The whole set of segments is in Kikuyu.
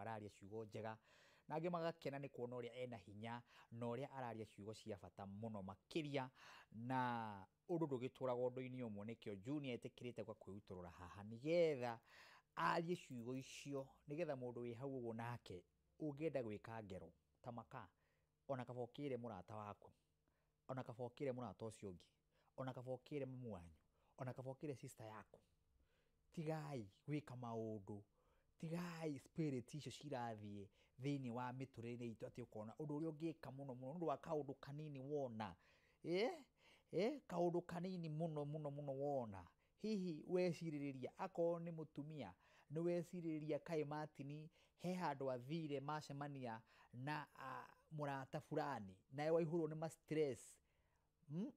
araria ciugo njega, na angĩ magakena nĩ kuona ũrĩa ena hinya na ũrĩa araria ciugo cia bata mũno makĩria. Na ũndũ ndũgĩtũraga ũndũ-inĩ ũmwe, nĩkĩo Junior etĩkĩrĩte gwa kwĩrutũrũra haha nĩgetha arie ciugo icio, nĩgetha mũndũ wĩ hau ũguo nake ũngĩenda gwĩka ngero ta maka, ona kaba ũkĩre mũrata waku, ona kaba ũkĩre mũrata ũcio ũngĩ, ona kaba ũkĩre mamu wanyu, ona kaba ũkĩre sister yaku. Tigai gwĩka maũndũ, tigai spirit icio cirathiĩ thĩinĩ wa mĩtũrĩre itũ, atĩ ũkona ũndũ ũrĩa ũngĩka mũno mũno nĩ ũndũ wa kaũndũ kanini wona, kaũndũ kanini mũno mũno mũno wona, hihi wecirĩrĩria akorwo nĩ mũtumia, nĩ wecirĩrĩria kaĩ Martin he handũ athire macemania na mũrata fulani, nawe waihũrwo nĩ ma stress,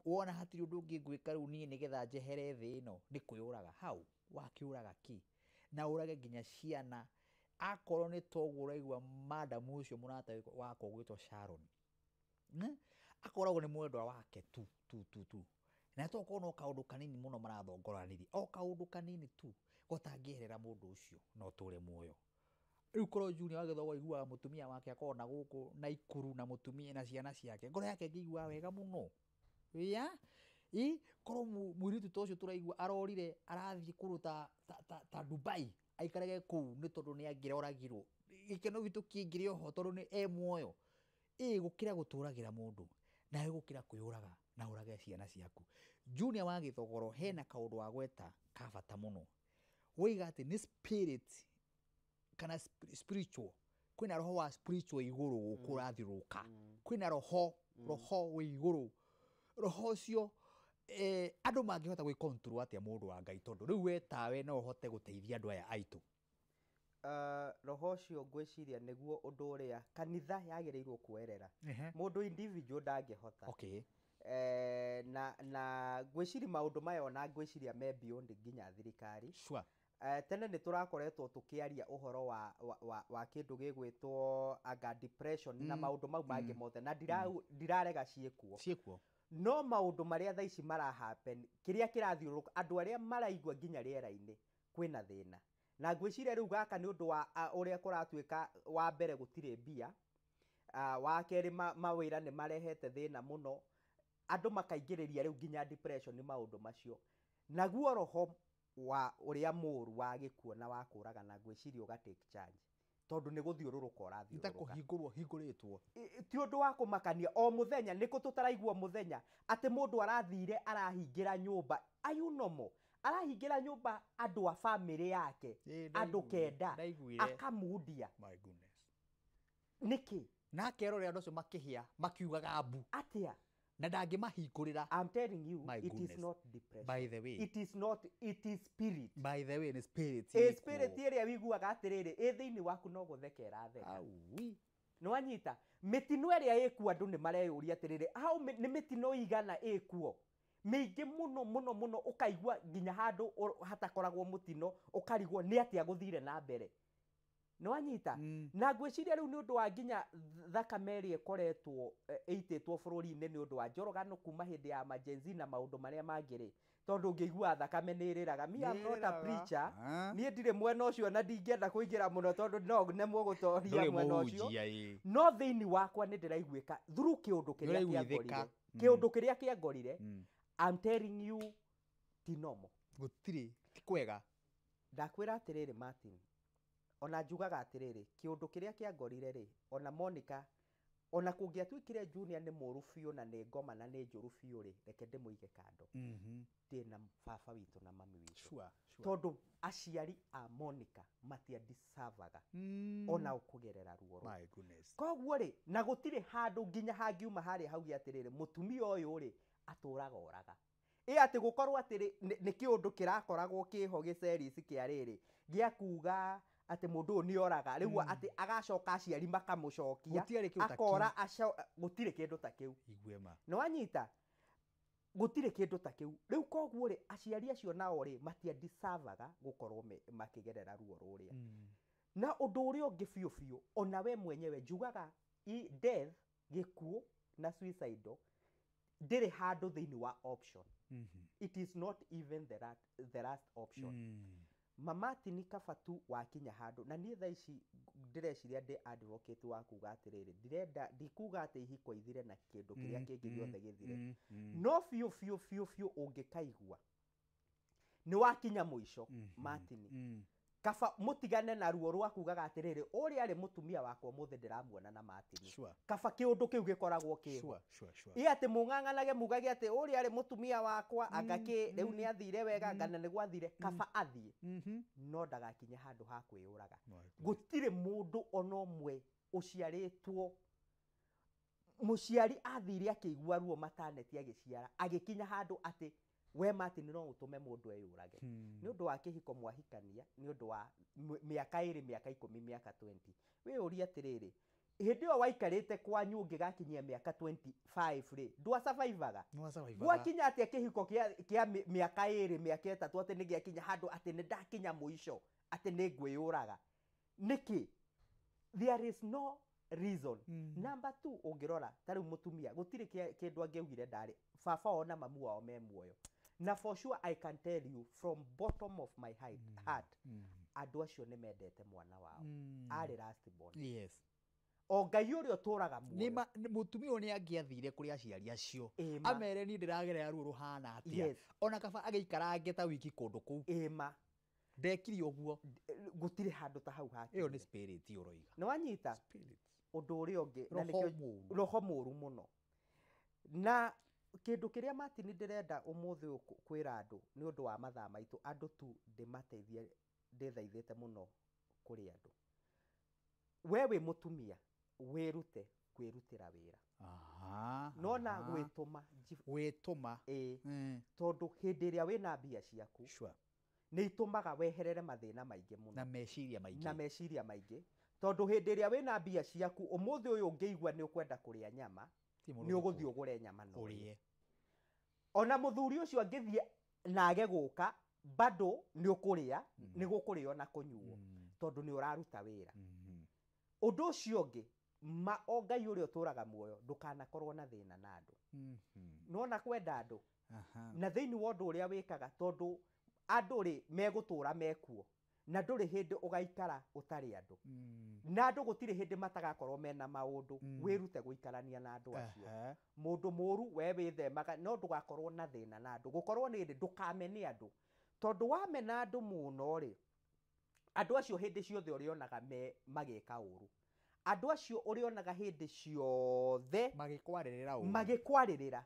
wona hatirĩ ũndũ ũngĩ ngwĩka rĩu niĩ nĩgetha njehere thĩ ĩno nĩ kwĩyũraga. Hau wakĩũraga kĩ? Na ũrage nginya ciana. Akorwo nĩ toguo ũraigua madam ũcio mũrata wakwa ũgwĩtwo Sharon, akoragwo nĩ mwendwa wake tu tu tu tu, na tokorwo no kaũndũ kanini mũno marathongoranĩria, o kaũndũ kanini tu gotangĩeherera mũndũ ũcio na ũtũre muoyo. Rĩu korwo Junior wa Gĩthogo aiguaga mũtumia wake akoragwo na gũkũ Naikuru na mũtumia na ciana ciake, ngoro yake ĩngĩiguaga wega mũno. Ya ĩ korwo mũirĩtu ta ũcio tũraigua arorire arathiĩ kũndũ ta Dubai aikarage kũu nĩ tondũ nĩ angĩroragirwo, gĩkeno gitũ kĩngĩrĩ oho tondũ nĩ e muoyo. Ĩ gũkĩra gũtũragĩra mũndũ nawe, gũkĩra kwĩyũraga na ũrage ciana ciaku. Junior wa Gĩthogoro, hena kaũndũ wa gweta ka bata mũno, woiga atĩ nĩ spirit kana spiritual, kwĩna roho wa spiritual igũrũ gũkũ ũrathiũrũrũka, kwĩna roho wĩ igũrũ. Roho ũcio andũ mangĩhota gwĩ control atĩa, mũndũ wa Ngai? Tondũ rĩu we tawe no ũhote gũteithia andũ aya aitũ. Roho ũcio ngwĩciria nĩguo ũndũ ũrĩa kanitha yagĩrĩirwo kuoerera. Mũndũ individual ndangĩhota. Na ngwĩciria maũndũ maya ona ngwĩciria me beyond nginya thirikari. Tene nĩ tũrakoretwo tũkĩaria ũhoro wa kĩndũ gĩgwĩtwo anga depression na maũndũ mau mangĩ mothe, na ndirarega ciĩkuo. Ciĩkuo. No maũndũ marĩa thaa ici mara happen, kĩrĩa kĩrathiũrũrũka, andũ arĩa maraigua nginya rĩera-inĩ kwĩna thĩna, na ngwĩciria rĩu gaka nĩ ũndũ wa ũrĩa kũratuĩka, wa mbere gũtirĩ mbia, wa kerĩ mawĩra nĩ marehete thĩna mũno, andũ makaingĩrĩria rĩu nginya depression nĩ maũndũ macio. Naguo roho wa ũrĩa mũũru wa gĩkuo na wa kũragana ngwĩciria ũga take charge, tondũ nĩ gũthiũrũrũka nĩ ta ũrathiũrũrũka. Kũhingũrwo hingũrĩtwo. Ti ũndũ wa kũmakania, o mũthenya nĩkũ tũtaraigua mũthenya atĩ mũndũ arathire arahingĩra nyũmba ayunomo, arahingĩra nyũmba andũ a bamĩrĩ yake, Ĩ, andũ ndaiguire, 9 ndaiguire. Akamundia. My goodness. Nĩkĩ? Na akerorera andũ acio makĩhĩa makiugaga mbu. Atĩa? Na ndangĩmahingũrĩra. I'm telling you, My it is goodness. not depression. By the way. It is not, it is spirit. By the way, nĩ spirit. Ĩ spirit ĩrĩa wiguaga atĩrĩrĩ ĩ thĩinĩ waku no gũtheka ĩratheka. Aui. Nĩwanyita mĩtino ĩrĩa ĩkuo, andũ nĩ mareyũria atĩrĩrĩ, how nĩ mĩtino igana ĩkuo mĩingĩ mũno mũno mũno, ũkaigua nginya handũ hatakoragwo mũtino ũkarigwo nĩ atĩa gũthire na mbere. Nĩwanyita? Na ngwĩciria rĩu nĩ ũndũ wa nginya thakame ĩrĩa ĩkoretwo ĩitĩtwo bũrũri-inĩ nĩ ũndũ wa njorogano kuma hĩndĩ ya Gen Z na maũndũ marĩa mangĩ rĩ, tondũ ũngĩigua thakame nĩ ĩrĩraga. Me, I'm not a Nĩ ĩrĩraga. preacher. Ah. Niĩ ndirĩ mwena ũcio na ndingĩenda kũingĩra mũno tondũ no nemwo gũtoria Ndũrĩ mwena ũcio. mũhunjia, ĩ. No thĩinĩ wakwa nĩ ndĩraiguĩka through kĩũndũ kĩrĩa Nĩũraiguithĩka. kĩangorire, kĩũndũ kĩrĩa kĩangorire, I'm telling you, ti normal. Gũtirĩ ti kwega. Ndakwĩra atĩrĩrĩ Martin, ona njugaga atĩrĩrĩ, kĩũndũ kĩrĩa kĩangorire rĩ, ona Monica, ona kũngĩatuĩkire Junior nĩ mũũru biũ na nĩ ngoma na nĩ njũru biũ rĩ, reke ndĩmũige kando, ndĩna baba witũ na mami witũ. Sure. Tondũ aciari a Monica matiandisavaga ona kũgerera ruo rũu. My goodness. Koguo rĩ, na gũtirĩ handũ nginya hangiuma harĩa hauge atĩrĩrĩ, mũtumia ũyũ rĩ atũraga oraga ĩ atĩ gũkorwo atĩ nĩ kĩũndũ kĩrakoragwo kĩho gĩcerici kĩa rĩrĩ gĩa kuga atĩ mũndũ ũyũ nĩ oraga rĩu, atĩ agacoka aciari makamũcokia. Gũtiarĩ kĩndũ ta Akora gũtirĩ kĩndũ ta kĩu. Igue ma. Nĩwanyita? Gũtirĩ kĩndũ ta kĩu. Rĩu koguo rĩ, aciari acio nao rĩ matiandisavaga gũkorwo makĩgerera ruo rũrĩa. Na ũndũ ũrĩa ũngĩ biũ biũ, ona we mwenyewe njugaga death, gĩkuũ na suicidal ndĩrĩ handũ thĩinĩ wa option. It is not even the last option. Mamati nĩ kaba tu wakinya handũ na niĩ thaa ici. Ndĩreciria ndĩ advocate wa kuga atĩrĩrĩ, ndirenda, ndikuga atĩ ihiko ithire na kĩndũ kĩrĩa kĩngĩ gĩothe gĩthire, no biũ biũ biũ biũ ũngĩkaigua nĩ wakinya mũico, Martin, kaba mũtigane na ruo rwa kugaga atĩrĩrĩ, ũrĩa arĩ mũtumia wakwa ũmũthĩ ndĩramuona na Martin. Kaba kĩũndũ kĩu gĩkoragwo kĩho. Sure, sure, sure. Ĩ atĩ mũng'ang'anage mugage atĩ ũrĩa arĩ mũtumia wakwa, anga kĩ rĩu nĩ athire wega, anga na nĩ gwathire, kaba athiĩ, no ndagakinye handũ ha kwĩyũraga. Gũtirĩ mũndũ ona ũmwe ũciarĩtwo mũciari athire akĩigua ruo mataneti agĩciara agĩkinya handũ atĩ we Martin no ũtũme mũndũ eyũrage nĩ ũndũ wa kĩhiko mwahikania, nĩ ũndũ wa mĩaka 2, mĩaka 10, mĩaka 20. Wĩyũrie atĩrĩrĩ, hĩndĩ ĩyo waikarĩte kwanyu ũngĩgakinyia mĩaka 25 rĩ, ndwasurvivaga? Nĩwasurvivaga. Gwakinya atĩa kĩhiko kĩa mĩaka 2, mĩaka 3, atĩ nĩ gĩakinya handũ atĩ nĩ ndakinya mũico atĩ nĩ ngwĩyũraga nĩkĩ? There is no reason. Number two, ũngĩrora ta rĩu mũtumia gũtirĩ kĩndũ angĩaugire ndarĩ baba wao na mamu wao me muoyo, na for sure I can tell you from bottom of my heart, andũ acio nĩ mendete mwana wao, arĩ last born. O Ngai ũrĩa ũtũraga muoyo. Mũtumia ũyũ nĩ angĩathire kũrĩ aciari acio, Ĩma. amere niĩ ndĩragerera ruo rũhana atĩa, ona kaba agĩikarange ta wiki kũndũ kũu. Ĩma. Ndekire ũguo. Gũtirĩ handũ ta hau Ĩyo nĩ hakinyire. spirit ũroiga. Nĩ wanyita? Spirit. Ũndũ ũrĩa ũngĩ na Roho nĩkĩo- mũru. Roho mũru mũno. Na kĩndũ kĩrĩa Martin ndĩrenda ũmũthĩ ũyũ kwĩra andũ nĩ ũndũ wa mathaa maitũ, andũ tu ndĩmateithie, ndĩthaithĩte mũno kũrĩ andũ. We wĩ mũtumia, wĩrute kwĩrutĩra wĩra. Nona gwĩtũma Gwĩtũma. Ĩĩ. Tondũ hĩndĩ ĩrĩa wĩna mbia ciaku, nĩ itũmaga weherere mathĩna maingĩ mũno. Na meciria maingĩ. Na meciria maingĩ. Tondũ hĩndĩ ĩrĩa wĩna mbia ciaku, ũmũthĩ ũyũ ũngĩigua nĩ ũkwenda kũrĩa nyama, Ti mũndũ nĩ ũgũthiĩ ũgũkũ. ũgũre nyama na ũrĩe. Ũrĩe. Ona mũthuri ũcio angĩthiĩ na age gũka, bado nĩ ũkũrĩa, nĩ gũkũrĩo na kũnyuo, tondũ nĩ ũraruta wĩra. Ũndũ ũcio ũngĩ, ma o Ngai ũrĩa ũtũraga muoyo, ndũkanakorwo na thĩna na andũ. Nĩwona kwenda andũ? Na thĩinĩ wa ũndũ ũrĩa wĩkaga, tondũ andũ rĩ, megũtũra mekuo, na ndũrĩ hĩndĩ ũgaikara ũtarĩ andũ. Na andũ gũtirĩ hĩndĩ matagakorwo mena maũndũ. Wĩrute gũikarania na andũ acio. Mũndũ mũru we wĩthemaga, no ndũgakorwo na thĩna na andũ. Gũkorwo nĩ hĩndĩ ndũkamene andũ, tondũ wamena andũ mũno rĩ, andũ acio hĩndĩ ciothe ũrĩonaga me magĩka ũru. Andũ acio ũrĩonaga hĩndĩ ciothe magĩkwarĩrĩra ũru. Magĩkwarĩrĩra.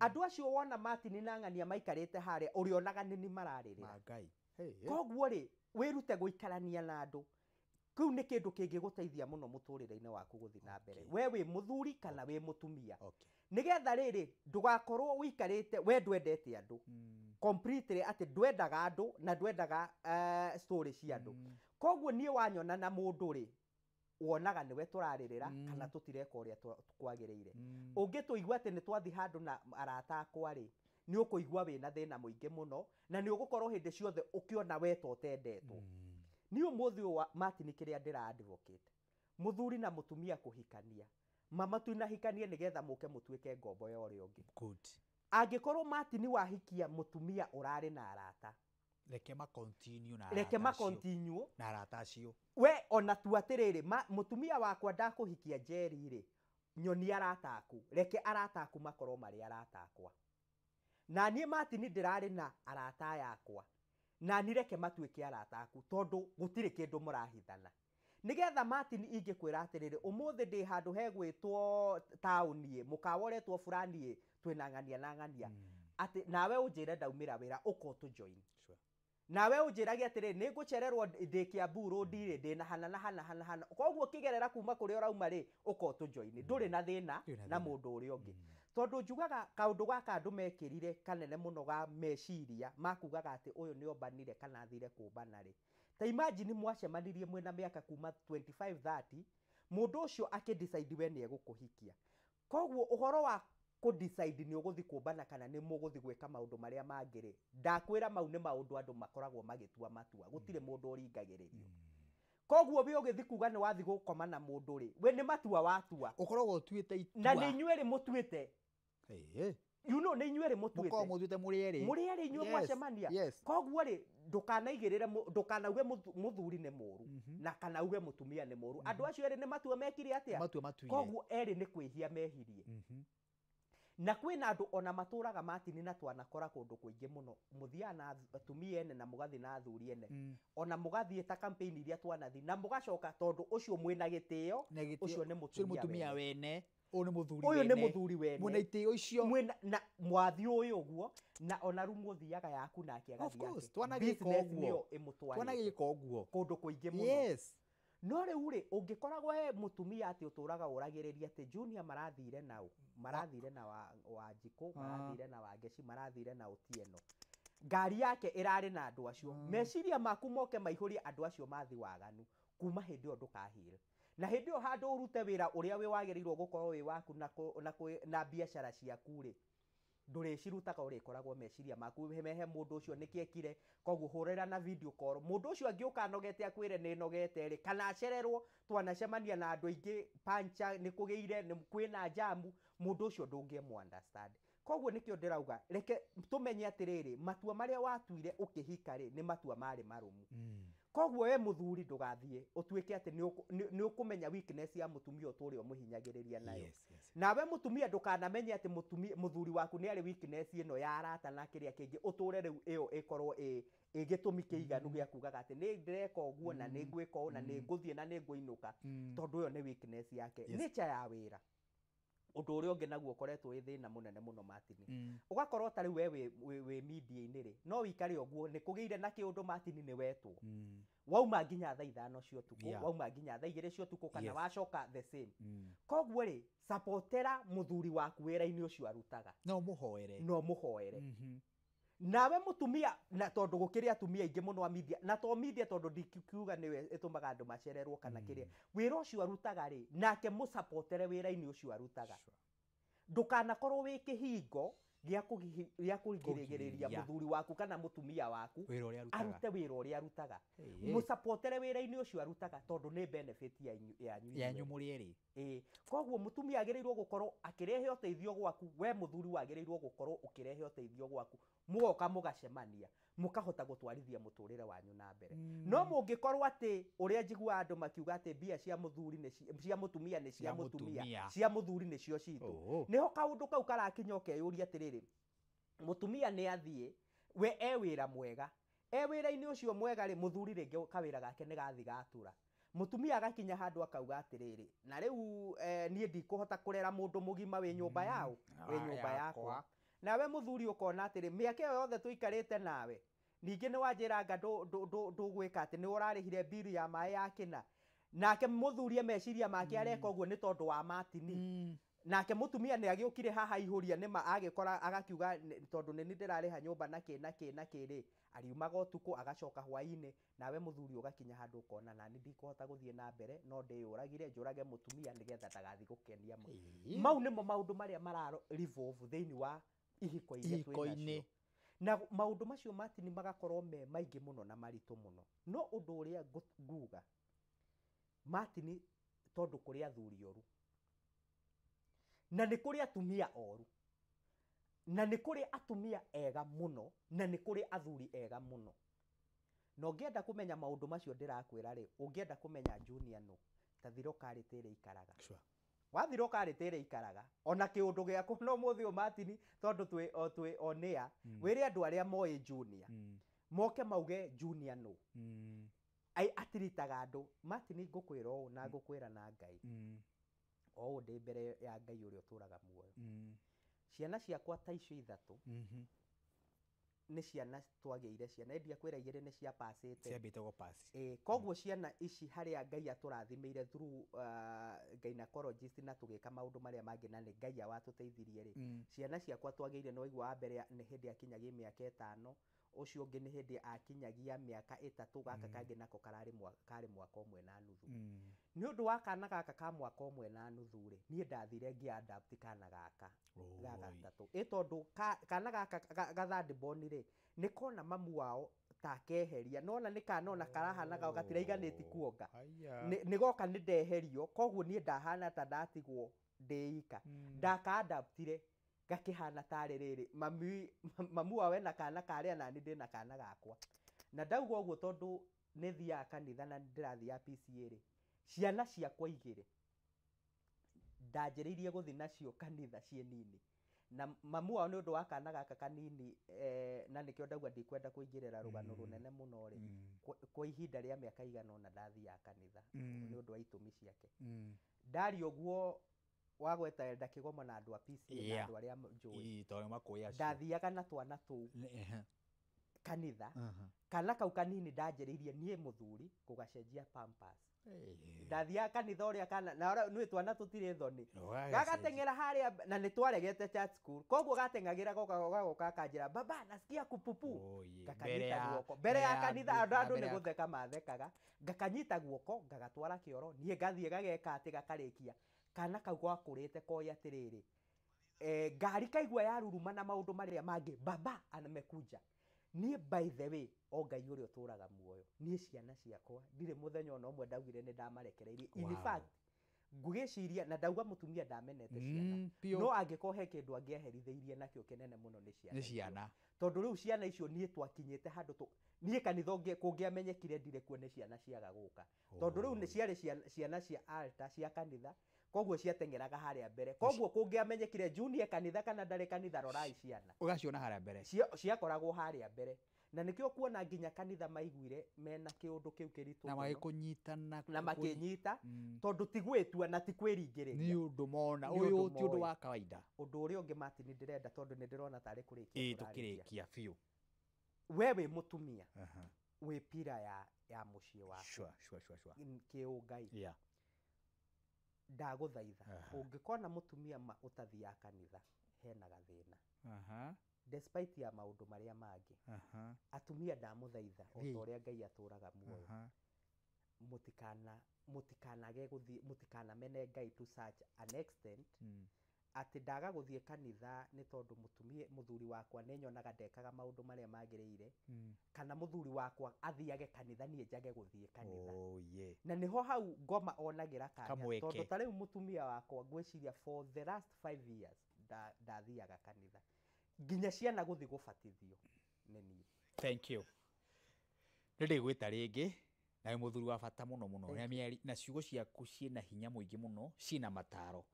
Andũ acio wona Martin na ng'ania maikarĩte harĩa, ũrĩonaga nĩ nĩ mararĩrĩra. Ma Ngai. Hey, hey. Koguo rĩ, wĩrute gũikarania na andũ. Kĩu nĩ kĩndũ kĩngĩgũteithia mũno mũtũrĩre-inĩ waku gũthiĩ na mbere. We wĩ mũthuri kana wĩ mũtumia. Nĩgetha rĩrĩ, ndũgakorwo ũikarĩte, we ndwendete andũ. Completely atĩ ndwendaga andũ na ndwendaga, story cia andũ. Koguo niĩ wanyona na mũndũ rĩ, wonaga nĩwe tũrarĩrĩra, kana tũtireka ũrĩa kwagĩrĩire. Ũngĩtũigua atĩ nĩ twathiĩ handũ na arata akwa rĩ, nĩ ũkũigua wĩna thĩna mũingĩ mũno, na nĩ ũgũkorwo hĩndĩ ciothe ũkĩona we ta ũtendetwo. Niĩ ũmũthĩ ũyũ wa Martin kĩrĩa ndĩra advocate, mũthuri na mũtumia kũhikania, mama tunahikanie nĩgetha mũke mũtuĩke ngombo ya ũrĩa ũngĩ. Good. Angĩkorwo Martin wahikia mũtumia ũrarĩ na arata, reke ma continue na reke arata ma acio. continue na arata acio. We ona tu atĩrĩrĩ, mũtumia wakwa ndakũhikia Njeri rĩ, nyoni arata aku, reke arata aku makorwo marĩ arata akwa. Na niĩ Martin ndĩrarĩ na arata aya akwa, na niĩ reke matuĩke arata aku, tondũ gũtirĩ kĩndũ mũrahithana. Nĩgetha Martin ingĩkwĩra atĩrĩrĩ, ũmũthĩ ndĩ handũ hegwĩtwo taũni ĩ, mũkawa ũretwo fulani ĩ, twĩna ng'ania na ng'ania. Atĩ nawe ũnjĩre ndaumĩra wĩra, ũka ũtũ join. Nawe ũnjĩrage atĩrĩrĩ, nĩ ngũcererwo ndĩ Kiambu road rĩ, ndĩ na hana na hana hana hana. Koguo ũkĩgerera kuma kũrĩa ũrauma rĩ, ũka ũtũ join. Ndũrĩ na thĩna Ndũrĩ na na thĩna. mũndũ ũrĩa ũngĩ. Tondũ njugaga kaũndũ gaka andũ mekĩrire kanene mũno ga meciria makugaga atĩ ũyũ nĩ ombanire kana athire kũmbana rĩ. Ta imagine mwacemanirie mwĩna mĩaka kuma 25 30, mũndũ ũcio akĩ decide we nĩ egũkũhikia. Koguo ũhoro wa kũ decide nĩ ũgũthiĩ kũmbana kana nĩ mũgũthiĩ gwĩka maũndũ marĩa mangĩ rĩ, ndakwĩra mau nĩ maũndũ andũ makoragwo magĩtua matua, gũtirĩ mũndũ ũringagĩrĩrio. Koguo we ũgĩthiĩ kuga nĩ wathiĩ gũkoma na mũndũ rĩ, we nĩ matua watua. Ũkoragwo ũtuĩte itua. Na nĩ inyuĩ rĩ mũtuĩte. Hey, hey. You know, nĩ inyuĩ erĩ Mũkorwo mũtuĩte mũthuĩte mũrĩ erĩ. Mũrĩ erĩ inyuĩ Yes, mwacemania. Koguo rĩ, ndũkanaigĩrĩre ndũkanauge mũthuri nĩ mũru na kana uge mũtumia nĩ mũru. Andũ acio erĩ nĩ matua mekire atĩa? Matua matuire. Koguo erĩ nĩ kwĩhia mehirie. Na kwĩna andũ ona matũraga matini na twanakora kũndũ kũingĩ mũno, mũthiaga na atumia ene na mũgathiĩ na athuri ene, ona mũgathiĩ ta campaign iria twanathiĩ na mũgacoka, tondũ ũcio mwĩna gĩtĩo, Na gĩtĩo- ũcio nĩ ũcio nĩ mũtumia mũtumia wene, wene, ũyũ nĩ mũthuri ũyũ nĩ wene. Mũthuri wene. Mwĩna itĩo icio. Mwĩna na mwathiĩ ũyũ ũguo na ona rĩu mũthiaga yaku nake Of agathiĩ course, yake. twanagĩka Business ũguo. nĩyo ĩmũtwarĩte Twanagĩka ũguo. Kũndũ kũingĩ mũno. No rĩu rĩ, ũngĩkoragwo he mũtumia atĩ ũtũraga ũragĩrĩria atĩ Junior marathire na ũ, marathire na Wanjikũ, marathire na Wangeci, marathire na Otieno, ngari yake ĩrarĩ na andũ acio, meciria maku moke maihũrie andũ acio mathi waganu, kuma hĩndĩ ĩyo ndũkahĩre na hĩndĩ ĩyo handũ ũrute wĩra ũrĩa wĩ wagĩrĩirwo gũkorwo wĩ waku na, na biacara ciaku rĩ, ndũrĩcirutaga, ũrĩkoragwo meciria maku mehe mũndũ ũcio nĩkĩ ekire. Koguo hũrĩra na video call mũndũ ũcio angĩũka anogete akwĩre nĩ nogete rĩ, kana acererwo. Twanacemania na andũ aingĩ, pancha nĩ kũgĩire, nĩ kwĩna jamu, mũndũ ũcio ndũngĩmũ understand. Koguo nĩkĩo ndĩrauga reke tũmenye atĩrĩrĩ, matua marĩa watuire ũkĩhika rĩ, nĩ matua marĩ marũmu. Koguo we mũthuri ndũgathiĩ ũtuĩke atĩ nĩ ũkũmenya weakness ya mũtumia ũtũre ũmũhinyagĩrĩria nayo. Nawe mũtumia ndũkanamenye atĩ mũthuri waku nĩ arĩ weakness ĩno ya arata na kĩrĩa kĩngĩ, ũtũre rĩu ĩyo ĩkorwo ĩ gĩtũmi kĩiganu gĩa kugaga atĩ nĩ ndĩreka ũguo na nĩ ngwĩka ũũ na nĩ ngũthiĩ na nĩ ngũinũka, tondũ ĩyo nĩ weakness yake. Nature ya wĩra, ũndũ ũrĩa ũngĩ naguo ũkoretwo wĩ thĩna mũnene mũno, Martin, ũgakorwo ta rĩu we wĩ media-inĩ rĩ, no wĩikare ũguo nĩ kũgĩire na kĩũndũ, Martin, nĩ wetwo, wauma nginya thaa 5 cia ũtukũ, wauma nginya thaa 2 cia ũtukũ kana wacoka the same. Koguo rĩ, sapotera mũthuri waku wĩra-inĩ ũcio arutaga. No mũhoere. No mũhoere. Nawe mũtumia, na tondũ gũkĩrĩ atumia aingĩ mũno a media, na to media, tondũ ndikiuga nĩwe ĩtũmaga andũ macererwo kana kĩrĩa, wĩra ũcio arutaga rĩ, nake mũsapotere wĩra-inĩ ũcio arutaga. Ndũkanakorwo wĩ kĩhingo gĩa kũgirĩrĩria Kũgiria. Mũthuri waku kana mũtumia waku Wĩra ũrĩa arutaga. Arute wĩra ũrĩa arutaga. Ĩĩ. Mũsapotere wĩra-inĩ ũcio arutaga, tondũ nĩ benefit yanyu yanyu inyuĩ. Mũrĩ erĩ. Ĩĩ, koguo mũtumia agĩrĩirwo gũkorwo akĩrehe ũteithio gwaku, we mũthuri wagĩrĩirwo gũkorwo ũkĩrehe ũteithio gwaku, mũgoka mũgacemania, mũkahota gũtwarithia mũtũrĩre wanyu na mbere. No mũngĩkorwo atĩ ũrĩa njiguaga andũ makiuga atĩ mbia cia mũthuri nĩ cia mũtumia nĩ cia Cia mũtumia, mũtumia. Cia mũthuri nĩcio citũ, nĩho kaũndũ kau karakinya ũkeyũria atĩrĩrĩ, mũtumia nĩ athiĩ we e wĩra mwega, e wĩra-inĩ ũcio mwega rĩ, mũthuri rĩngĩ kawĩra gake nĩ gathi gatura, mũtumia agakinya handũ akauga atĩrĩrĩ, na rĩu niĩ ndikũhota kũrera mũndũ mũgima wĩ nyũmba yao, wĩ nyũmba yakwa. Yakwa. Nawe mũthuri ũkona atĩrĩ, mĩaka ĩyo yothe tũikarĩte nawe, ningĩ nĩ wanjĩranga ndũgwĩka atĩ nĩ ũrarĩhire mbiri ya maĩ ya kĩna. Nake mũthuri meciria make areka ũguo nĩ tondũ wa Martin. Nake mũtumia nĩ agĩũkire haha ihũria nĩma agĩkora agakiuga tondũ nĩ niĩ ndĩrarĩha nyũmba na kĩ na kĩ na kĩ rĩ, ariumaga ũtukũ agacoka hwainĩ. Nawe mũthuri ũgakinya handũ ũkona nani ndikũhota gũthiĩ na mbere, no ndĩyũragire njũrage mũtumia nĩgetha ndagathiĩ gũkenia mau nĩmo maũndũ marĩa mara revolve thĩinĩ wa ihiko iria twĩ Ihiko-inĩ. nacio. Na maũndũ macio, Martin, magakorwo me maingĩ mũno na maritũ mũno. No ũndũ ũrĩa nguga, Martin, tondũ kũrĩ athuri oru na nĩ kũrĩ atumia oru na nĩ kũrĩ atumia ega mũno na nĩ kũrĩ athuri ega mũno, na ũngĩenda kũmenya maũndũ macio ndĩrakwĩra rĩ, ũngĩenda kũmenya Junior no ta thiro karĩtĩ ĩrĩa ikaraga. Wathira karĩtĩ ĩrĩa ikaraga ona kĩũndũ gĩakwa no mũthĩ ũyũ, Martin, tondũ twĩ o twĩ on air, wĩre andũ arĩa moĩ Junior moke mauge Junior no ai atiritaga andũ. Martin, ngũkwĩra ũũ na ngũkwĩra na Ngai, o ũũ ndĩ mbere ya Ngai ũrĩa ũtũraga muoyo, ciana ciakwa ta icio ithatũ nĩ ciana twagĩire, ciana ndiakwĩra igĩrĩ nĩ ciapacĩte. Ciambĩte gũpass. Ĩĩ, koguo ciana ici harĩa Ngai atũrathimĩire through gynecologist na tũgĩka maũndũ marĩa mangĩ na nĩ Ngai awatũteithirie rĩ, ciana ciakwa twagĩire no igua wa mbere nĩ hĩndĩ akinyagia mĩaka 5, ũcio ũngĩ nĩ hĩndĩ akinyagia mĩaka 3, gaka kangĩ nako kararĩ karĩ mwaka 1.5. Nĩ ũndũ wa kana gaka ka mwaka 1.5 rĩ, niĩ ndathire ngĩ adapt kana gaka ga Oi. gatatũ, ĩ tondũ kana gaka ga third born rĩ, nĩ kona mamu wao ta keheria nona nĩ kana ona karahanaga gatiraiganĩti kuonga. Haya. Nĩ goka nĩ ndeherio, koguo niĩ ndahana ta ndatigwo ndĩ ika. Ndaka adaptire. Gakĩhana tarĩ rĩrĩ mami, mamu wao ena kana karĩa nani ndĩna kana gakwa. Na ndauga ũguo tondũ nĩ thiaga kanitha na ndĩrathiaga PCA rĩ, ciana ciakwa igĩrĩ ndanjĩrĩirie gũthiĩ nacio kanitha ciĩ nini, na mamu wao nĩ ũndũ wa kana gaka kanini, na nĩkĩo ndauga ndikwenda kũingĩrĩra rũgano rũnene mũno rĩ, kwa ihinda rĩa mĩaka igana ũna ndathiaga kanitha nĩ ũndũ wa itũmi ciake. Ndaria ũguo wagweta Elder Kĩgoma na andũ a PCA na andũ arĩa njũĩ. Ii, tondũ makũĩ acio. Ndathiaga na twana tũu kanitha. Kana kau kanini ndanjĩrĩirie niĩ mũthuri gũgacenjia pampers. Ndathiaga kanitha ũrĩa kana na ũrĩa nĩ twana tũtirĩ thoni. Gagateng'era harĩa na nĩ twaregete church school, koguo gateng'agĩra goka gagoka akanjĩra, "Baba, nasikia kupupu." Oh, yeah. Ngakanyita guoko mbere ya kanitha, andũ nĩ gũtheka mathekaga. Ngakanyita guoko ngagatwara kĩoro, niĩ ngathiĩ gageka atĩ gakarĩkia. Kana kau gwakũrĩte koĩ atĩrĩrĩ, ngari kaigua yaruruma na maũndũ marĩa mangĩ, "Baba amekuja." Niĩ by the way, o Ngai ũrĩa ũtũraga muoyo, niĩ ciana ciakwa ndirĩ mũthenya ona ũmwe ndaugire nĩ ndamarekereirie. In fact, ngũgĩciria na ndauga mũtumia ndamenete ciana, Biũ. no angĩkorwo he kĩndũ angĩaherithĩirie nakĩo kĩnene mũno nĩ ciana Nĩ icio. ciana. Tondũ rĩu ciana icio niĩ twakinyĩte handũ niĩ kanitha kũngĩamenyekire ndirĩ kuo nĩ ciana ciaga gũka, tondũ rĩu nĩ ciarĩ ciana cia altar cia kanitha, koguo ciateng'eraga harĩa mbere, koguo kũngĩamenyekire Junior kanitha kana ndarĩ kanitha, rorai ciana. Ũgaciona harĩa mbere. Ciakoragwo harĩa mbere, na nĩkĩo kuona nginya kanitha maiguire mena kĩũndũ kĩu kĩritũ Na mũno. magĩkũnyita na Na makĩnyita, tondũ ti gwĩtua na ti kwĩringĩrĩria. Nĩ ũndũ mona Nĩ ũyũ ũndũ ti ũndũ moĩ. wa kawaida. Ũndũ ũrĩa ũngĩ, Martin, ndĩrenda, tondũ nĩ ndĩrona tarĩ kũrĩkia Ĩ, tũrarĩkia. tũkĩrĩkia biũ. We wĩ mũtumia, wĩ pira ya mũciĩ waku Sure. Kĩũngai. Ndagũthaitha, ũngĩkona mũtumia ma ũtathiaga kanitha, hena gathĩna, despite ya maũndũ marĩa mangĩ. Atumia ndamũthaitha, o ta Thiĩ. ũrĩa Ngai atũraga muoyo, mũtikanage gũthiĩ, mũtikanamene Ngai to such an extent atĩ ndaga gũthiĩ kanitha nĩ tondũ mũtumia, mũthuri wakwa nĩ nyonaga ndekaga maũndũ marĩa magĩrĩire, kana mũthuri wakwa athiage kanitha niĩ njage gũthiĩ kanitha. Oh, yeah. Na nĩho hau ngoma onagĩra kanya. Kamweke. Tondũ ta rĩu mũtumia wakwa ngwĩciria for the last 5 years ndathiaga kanitha, nginya ciana gũthiĩ gũbatithio nĩ niĩ. Thank you. Nĩ ndĩgwĩta rĩngĩ na wĩ mũthuri wa bata mũno mũno na mĩari na ciugo ciaku ciĩna hinya mũingĩ mũno, ciĩna mataro.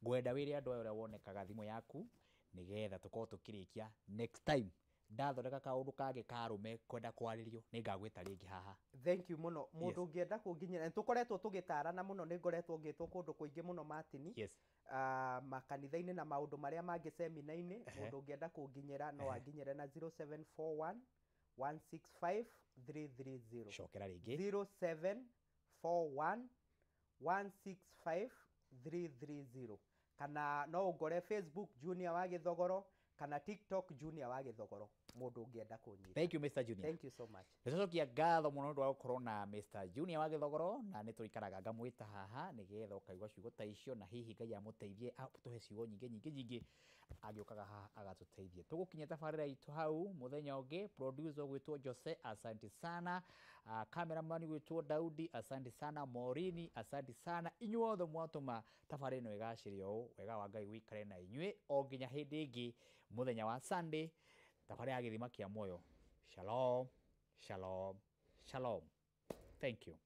Ngwenda wĩre andũ aya ũrĩa wonekaga thimũ yaku nĩgetha tũkorwo tũkĩrĩkia. Next time ndathondeka kaũndũ kangĩ karũme kwenda kwarĩrio, nĩ ngagwĩta rĩngĩ haha. Thank you mũno. Mũndũ ũngĩenda kũnginyĩra, nĩ tũkoretwo tũgĩtarana mũno, nĩ ngoretwo ngĩtwo kũndũ kũingĩ mũno, Martin, makanitha-inĩ na maũndũ marĩa mangĩ, semina-inĩ. Mũndũ ũngĩenda kũnginyĩra no anginyĩre na 0741 165 330. Cokera rĩngĩ. 0741 165 330, kana no ũngore Facebook Junior wa Gĩthogoro, kana TikTok Junior wa Gĩthogoro, mũndũ ũngĩenda kũnyita. Thank you, Mr. Junior. Thank you so much. Nĩtũcokia ngatho mũno nĩ ũndũ wa gũkorwo na Mr. Junior wa Gĩthogoro, na nĩ tũikaraga ngamwĩta haha nĩgetha ũkaigua ciugo ta icio, na hihi Ngai amũteithie atũhe ciugo nyingĩ nyingĩ nyingĩ angĩũkaga haha agatũteithie. Tũgũkinya tabarĩra itũ hau mũthenya ũngĩ. Producer gwĩtwo Jose, asante sana. Cameraman gwĩtwo Daudi, asante sana. Morini, asante sana. Inyuothe mwatũma tabarĩra ĩno ĩgacĩre ũũ, wega wa Ngai wĩikare na inyuĩ o nginya hĩndĩ ĩngĩ mũthenya wa Sunday, tabarĩra ya Gĩthima kĩa Muoyo. Shalom, shalom, shalom. Thank you.